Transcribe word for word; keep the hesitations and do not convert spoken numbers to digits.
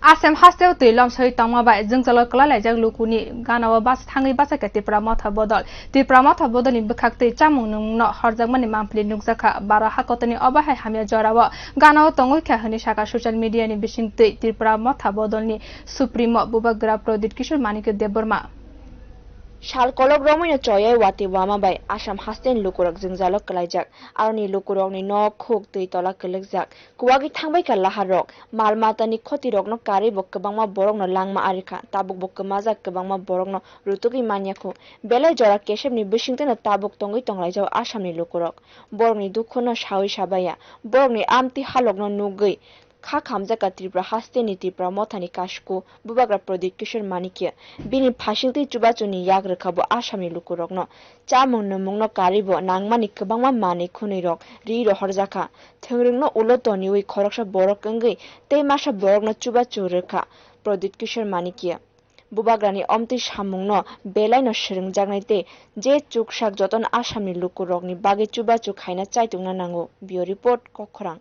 Assam hasteo twi lomsoi tongma bai jwngjalo kwlai laijak lukuni ganao bas thangwi bachakha Tipra Motha bodol. Tipra Motha bodolni bwkhak twi chamung nwngmungno horjakmani mampli nukjakha. Baro hakotoni obo hai hamya jorao ganao tongwi kha hwnwi sakha social media ni bisingtwi Tipra Motha bodolni Supremo Bubagra Prodit Kishore Manikya Debbarma. Sal kolok romwino choyai watwi wama bai Assam hasteni lukurok jwngjalo kwlaijak. Aroni lukurokni nok, khuk, twi tola kwlwkjak. Kwagwi thangbai kha laharok. Mal matani khotirokno karwi bo kwbangma borokno langma ari kha. Tabuk bo kwmajak kwbangma borokno rutugwi manya khu. Belai jora kesepni bisingtwino tabuk tongwi tonglaijao Assamni lukurok. Borokni dukhuno sawi sabaya. Borokni amtwi halokno nugwi kha khamjakha Tripura hasteni Tipra Mothani kasku Bubagra Prodit Kishore Manikya. Bini phasingtwi chubachuni yak rwkha bo Assamni lukurokno. Chamung nwmungno karwi bo nangmani kwbangma manwi khwnwirok ri rohorjakha. Thwngrwngno ulo toniwi khoroksa borok wngwi tei masa borokno chubachu rwkha Prodit Kishore Manikya. Bubagrani omtwi samungno belaino swrwngjaknai tei je chuksak jotono Assamni lukurokni bagwi chubachu khaina chaitokna nango. Bureau Report, Kokkhorang.